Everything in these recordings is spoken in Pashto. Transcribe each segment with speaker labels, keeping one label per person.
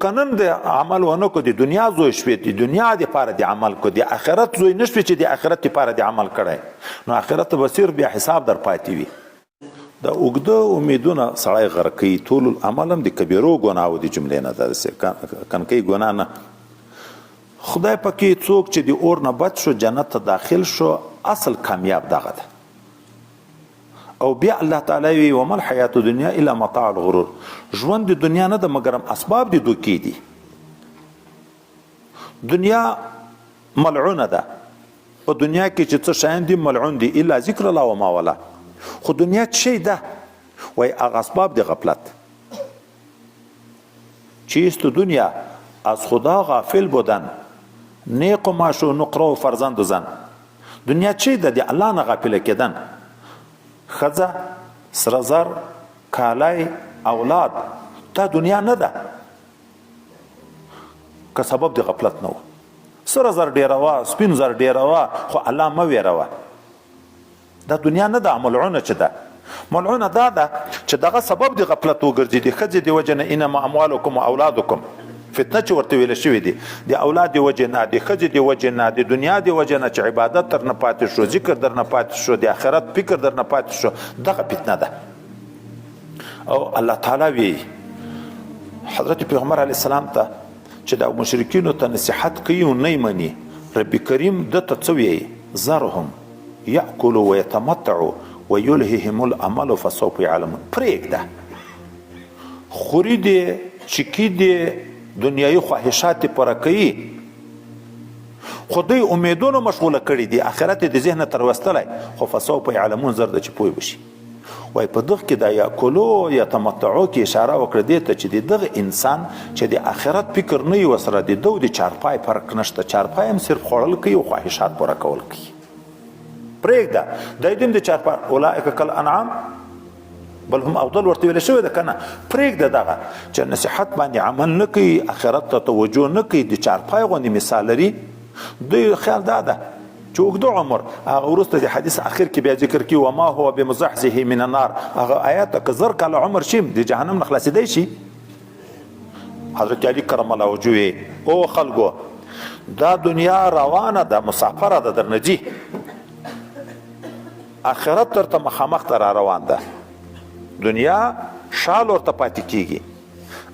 Speaker 1: که نن د عمل ونه کو، د دنیا زوی شوې، د دنیا دپاره د عمل کو، د آخرت زوی نه شوې چې د آخرت دپاره د عمل کړی، نو آخرت به صرف بیا حساب در پاتې وي. دا اوږده امیدونه سړی غرقوي. طول العمل هم د کبیرو ګناوو د جملې نه ده، داسې کنکۍ ګناه نه. خدای پکې څوک چې د اور نه بچ شو، جنت ته داخل شو، اصل کامیاب دغه ده. او بیا الله تعالی وی وما الحیات الدنیا الا متاع الغرور، ژوند د دنیا نه ده مګرم اسباب د دوکې دي. دنیا ملعونه ده، په دنیا کې چې څه شیان دي ملعون دي، الا ذکر الله وما ولا. خو دنیا څه شی ده؟ وای هغه اسباب د غفلت. چیست دنیا از خدا غافل بودن نیک و ماش و نقره و فرزند و زن. دنیا چی ده؟ د الله نه غافل کېدن، ښځه، سره زر، کالی، اولاد، دا دنیا نه ده که سبب د غفلت نه و. سره زر ډیروه، سپین زر ډیروه، خو الله مه ویروه. دا دنیا نه ده ملعونه. چې ده ملعونه دا ده چې دغه سبب د غفلت وګرځي، د ښځې د وجې نه، انما اموالکم و اولادکم فتنه چې ورته ویل شوې دي، د اولاد د وجې نه، د ښځې د وجې نه، د دنیا د وجې نه چې عبادت در نه پاتې شو، ذکر در نه پاتې شو، د آخرت فکر در نه پاتې شو، دغه فتنه ده. او الله تعالی وی حضرت پیغمبر علی السلام ته چې دا مشرکینو ته نصیحت کوي او نه مني، رب کریم دته څه وی؟ زرهم یأکلوا ویتمتعوا ویلههم الامل فسوف یعلمون. پرېږده، خوري دې، چکي دې، دنیایي خواهشات دې پوره کوي، خو دوی امیدونو مشغوله کړي دي، آخرت یې د ذهنه تر وستلی، خو فسوف یعلمون، زر ده چې پوه به شي. وای په دغه کې د یاکلو یتمتعو کې اشاره وکړه دې ته چې د دغه انسان چې د آخرت فکر نه وي ورسره، د ده د چارپای فرق نشته، چارپای هم صرف خوړل کوي او خواهشات پوره کول کوي. پرېږده دی دین د چارپای، اولئک کالانعام بل هم افضل ورته ویل شوی ده کنه. پرېږده دغه چې نصیحت باندې عمل نه کوي، آخرت ته توجه نه کوي، د چارپای غوندې مثال لري. دوی خیال دا ده چې اوږده عمر، هغه وروسته د حدیث اخر کې بیا ذکر کوي وما هو بمزحزحه من النار، هغه آیات که 1000 کاله عمر شي د جهنم نه خلاصېدی شي. حضرت علی کرم الله وجهه او خلکو، دا دنیا روانه ده، مسافره ده، درنه ځي، آخرت درته مخامخ ته را روان ده. دنیا شال ورته پاتې کیږي،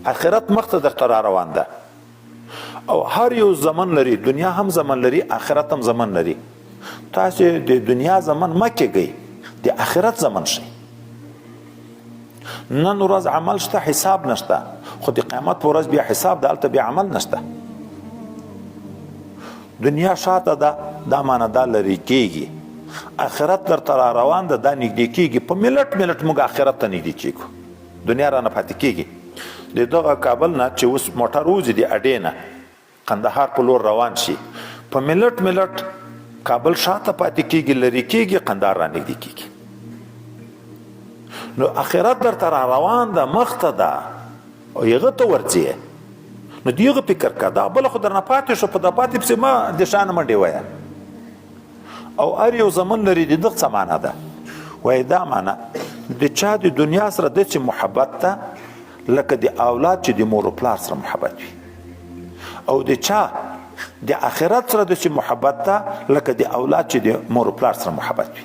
Speaker 1: آخرت مخته درته را روان ده. او هر یو زمن لري، دنیا هم زمن لري، آخرت هم زمن لري. تاسو د دنیا زمن مه کېږئ، د آخرت زمن شئ. نن ورځ عمل شته، حساب نشته، خو د قیامت په ورځ بیا حساب ده، هلته بیا عمل نشته. دنیا شاته ده، دا معنی دا لرې کېږي، آخرت درته را روان ده، دا نږدې کېږي. په ملټ ملټ موږ آخرت ته نږدې کېږو، دنیا رانه پاتې کېږي. د دغه کابل نه چې اوس موټر وځي، د اډې نه قندهار په لور روان شي، په ملټ ملټ کابل شاته پاتې کېږي، لرې کېږي، قندهار را نږدې کېږي. نو اخرت درته را روان ده، مخته ده، او هغه ته ورځې، نو دیغه فکر کا، دا بل خو درنه پاتې شو، په دا پاتې پسې ما د شان منډې وایه. او هر یو زمن لري، د دغه څه معنا ده؟ وایي دا معنا د چا د دنیا سره د چې محبت ده لکه د اولاد چې د مور او پلار سره محبت وي، او د چا د آخرت سره د چې محبت ده لکه د اولاد چې د مور او پلار سره محبت وي.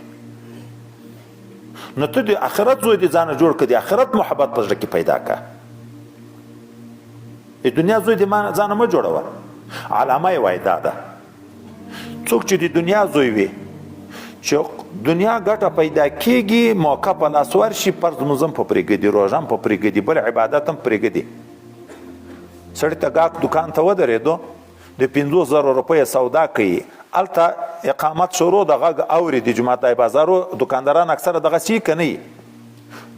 Speaker 1: نو ته د آخرت زوی د ځانه جوړ کړه، د آخرت محبت په زړه کې پیدا کړه، د دنیا زوی د ځانه مه جوړوه. علامه یې وایي دا ده، څوک چې د دنیا زوی وي، چې دنیا ګټه پیدا کیږي، موقع په لاس ورشي، فرض لمونځ هم په پرېږدي، روژه هم په پرېږدي، بل عبادت هم پرېږدي. سړي ته ګاک دکان ته ودرېدو، د 50,000 روپۍ سودا کوي، هلته اقامت شروع د غږ اوري، د جومات د بازارو دکانداران اکثره دغسې که نه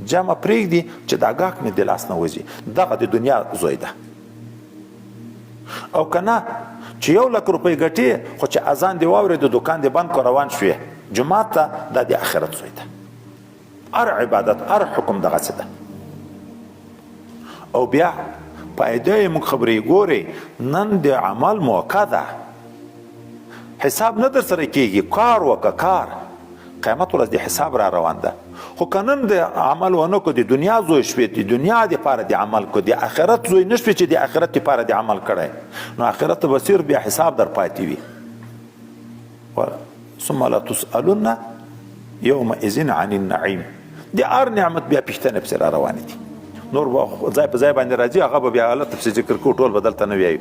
Speaker 1: جمع پرېږدي چې دا ګاک مې د لاس نه وځي، دغه د دنیا زوی ده. او که نه چې 1 لک روپۍ ګټې، خو چې اذان دې واورېد، دوکان دې بند کو، روان شوې جومات ته، دا د آخرت زوی ده. هر عبادت، هر حکم دغسې ده. او بیا فایده یې موږ خبرې ګورې، نن د عمل موقع ده، حساب نه در سره کیږي، کار وکړه کار. قیامت ورځ د حساب را روان ده. خو که نن د عمل ونه کو، د دنیا زوی شوې، د دنیا دپاره د عمل کو، د آخرت زوی نه شوې چې د آخرت دپاره د عمل کړی، نو آخرت به صرف بیا حساب در پاتې وي. ثم لا تسألن یومئذ عن النعیم، د هر نعمت بیا پوښتنه پسې را روانې دي. نور به ځای په ځای باندې راځي، هغه به بیا هلته پسې ذکر کوو، ټول به دلته نه ویایو.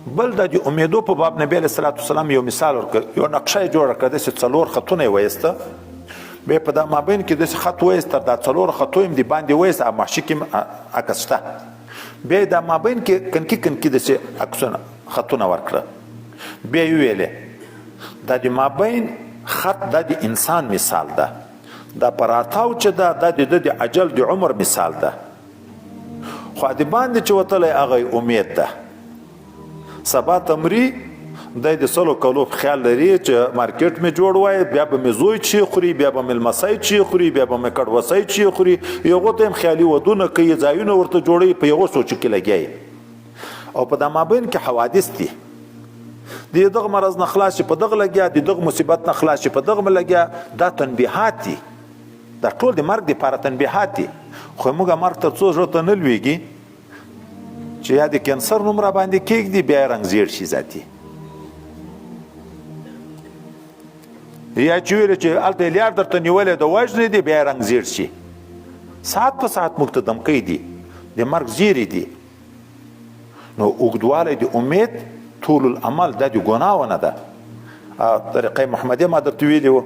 Speaker 1: بل د دې امیدو په باب نبی علیه الصلاة والسلام یو مثال ورکړ، یو نقشه یې جوړه کړه، داسې څلور خطونه یې وایسته، بیا په دا مابین کې داسې خط وایست، تر دا څلور خطو یې د باندې وایست، هغه محشي کې عکس شته، بیا یې دا مابین کې کنکي کنکي داسې عکسونه خطونه ورکړه، بیا یې وویلې دا د مابین خط دا د انسان مثال ده، دا په راتاو چې ده دا د ده د اجل د عمر مثال ده، خو د باندې چې وتلی هغه یې امید ده، سبا ته مري، دی د سلو کلو په خیال لري چې مارکیټ مې جوړ وای، بیا به مې زوی چی خوري، بیا به مې لمسی چی خوري، بیا به مې کډوسی چی خوري، یغو ته هم خیالي ودونه کوي، ځایونه ورته جوړوي، په یغو سوچو کې لګیا او په دا مابین کې حوادث دي، د دغه مرض نه خلاص شي په دغه لګیا، د دغه مصیبت نه خلاص شي په دغه لګیا، دا تنبیهات دي، دا ټول د مرګ دپاره تنبیهات دي. خو موږ مرګ تر څو زړه ته نه لویږي چې یا د کینسر نوم را باندې کېږدي، بیا یې رنګ زیړ شي ذاتي، یا چې ویل چې هلته یې لیار درته نیولی د وژنې دی، بیا یې رنګ زیړ شي. ساعت په ساعت موږ ته دمکۍ دي، د مرګ زیری دي. نو اوږدوالی د امید طول العمل دا د ګناه ونه ده. طریقه محمدیه ما درته ویلي وو،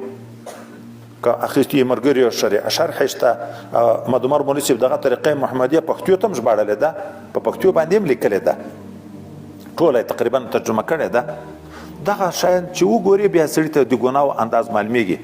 Speaker 1: که اخیستي یې ملګري شرح یې شته. محمد عمر مولوي صاحب دغه طریقه محمدیه پښتو ته هم ژباړلې ده، په پښتو باندې هم لیکلې ده، ټوله یې تقریبا ترجمه کړې ده. دغه شیان چې وګوري بیا سړي ته د ګناو انداز معلومیږي.